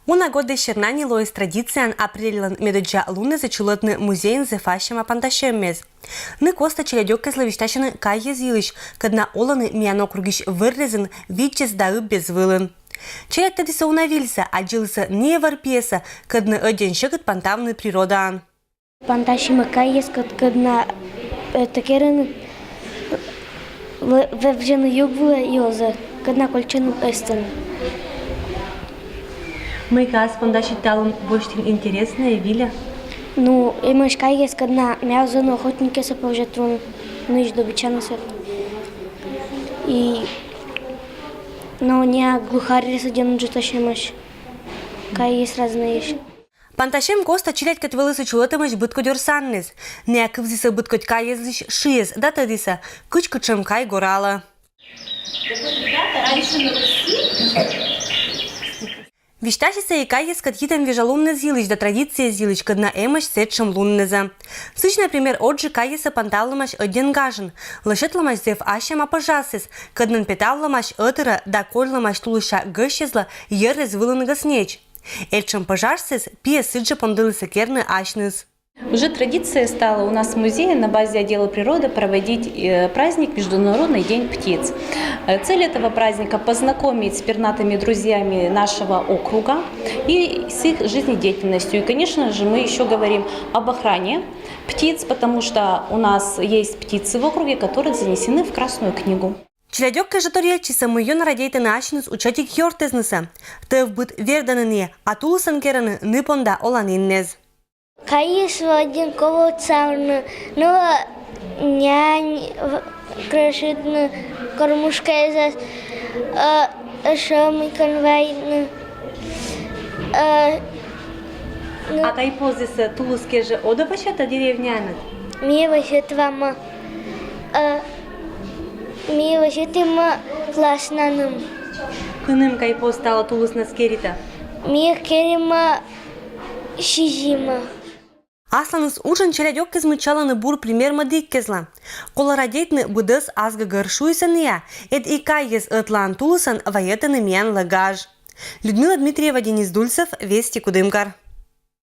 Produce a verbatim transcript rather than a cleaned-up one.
Уна годдэз серна ни лоис традициян апрельлӧн медоддза луннэзэ чулӧдны музейын зэв ассяма пантасьӧммес. Ны Коста челядёккезлы висьтасьӧны кайез йылысь, кӧд на олӧны миян округысь вӧррезын видзӧс да ыббез вылын. Челядь тӧдісӧ уна вильсӧ, аддзылісӧ ниӧвӧр пиесӧ, кӧдны ӧддьӧн сьӧкыд пантавны природаӧн. Пантасим кайез, кӧд, кӧд на, э, тӧкерын, ве-, вевзьӧны юг вылӧ и озӧ, кӧд на кольччӧны эстӧн. Мыйкӧ ас пондасьыд талун босьтін интереснӧй, вильӧ? Ну, эмӧсь кайез, кӧд на меозӧны охотникъясӧ, повзьӧ трун, ныысь добычанысӧ. И, но, ня глухарь ресӧдзӧны, джытӧсь эмӧсь. Кайез разнӧйӧсь. Пантасьӧм Коста челядькӧд вӧлі сы чулӧтӧмысь быдкодь орсанныс. Ная кывзісӧ быдкодь кайезлысь шыез да тӧдісӧ, кыдз кытшӧм кай горалӧ. Висьтасисӧ и кайезкӧд йитӧм вежалуннэз йылысь да традициез йылысь, кӧд на эмӧсь сэтшӧм луннэзӧ. Сыысь, например, Оджы кайесӧ панталӧмаӧсь ӧддьӧн гажын, лӧсьӧдлӧмаӧсь зэв ассяма пӧжарсыс, кӧднын петавлӧмаӧсь ӧтырӧ да кольлӧмаӧсь тулыся гӧсьтъяслы йӧррез вылын гӧснеч. Этшӧм пӧжарсыс пиыс сідзжӧ пондылісӧ керны асьныс. Уже традиция стала у нас в музее на базе отдела природы проводить, э, праздник Международный день птиц. Э, цель этого праздника — познакомить с пернатыми друзьями нашего округа и с их жизнедеятельностью. И, конечно же, мы ещё говорим об охране птиц, потому что у нас есть птицы в округе, которые занесены в Красную книгу. Челядёк кежи торъяльтчисӧ, мый ёна радейтӧны асьныс учатик ёрттэзнысӧ. Тӧвбыд вердӧны ные, а тулысын керӧны ны понда оланіннэз. Кайыс вӧдин ковылт савны, но нянь в-, крошитны, кормушка эзас, э, эшшӧ мыйкӧ вайны. Э, ну, а кайпозыс тулыс кежи одӧ вӧсятӧ деревняын? Ми вӧсятам. Э, ми вӧсятам класснанным. Кыным кайпоз тала тулыснас керитӧ? Ми керим сизим. Асланыс уджын челядёккез мыччалӧны бур пример мӧдыиккезлы. Колӧ радейтны быдӧс ас гӧгӧр шуисӧ ная, эд и кайез ӧтлаын тулысын вайӧдӧны миянлы гаж. Людмила Дмитриева, Денис Дульцев, Вести, Кудымкар.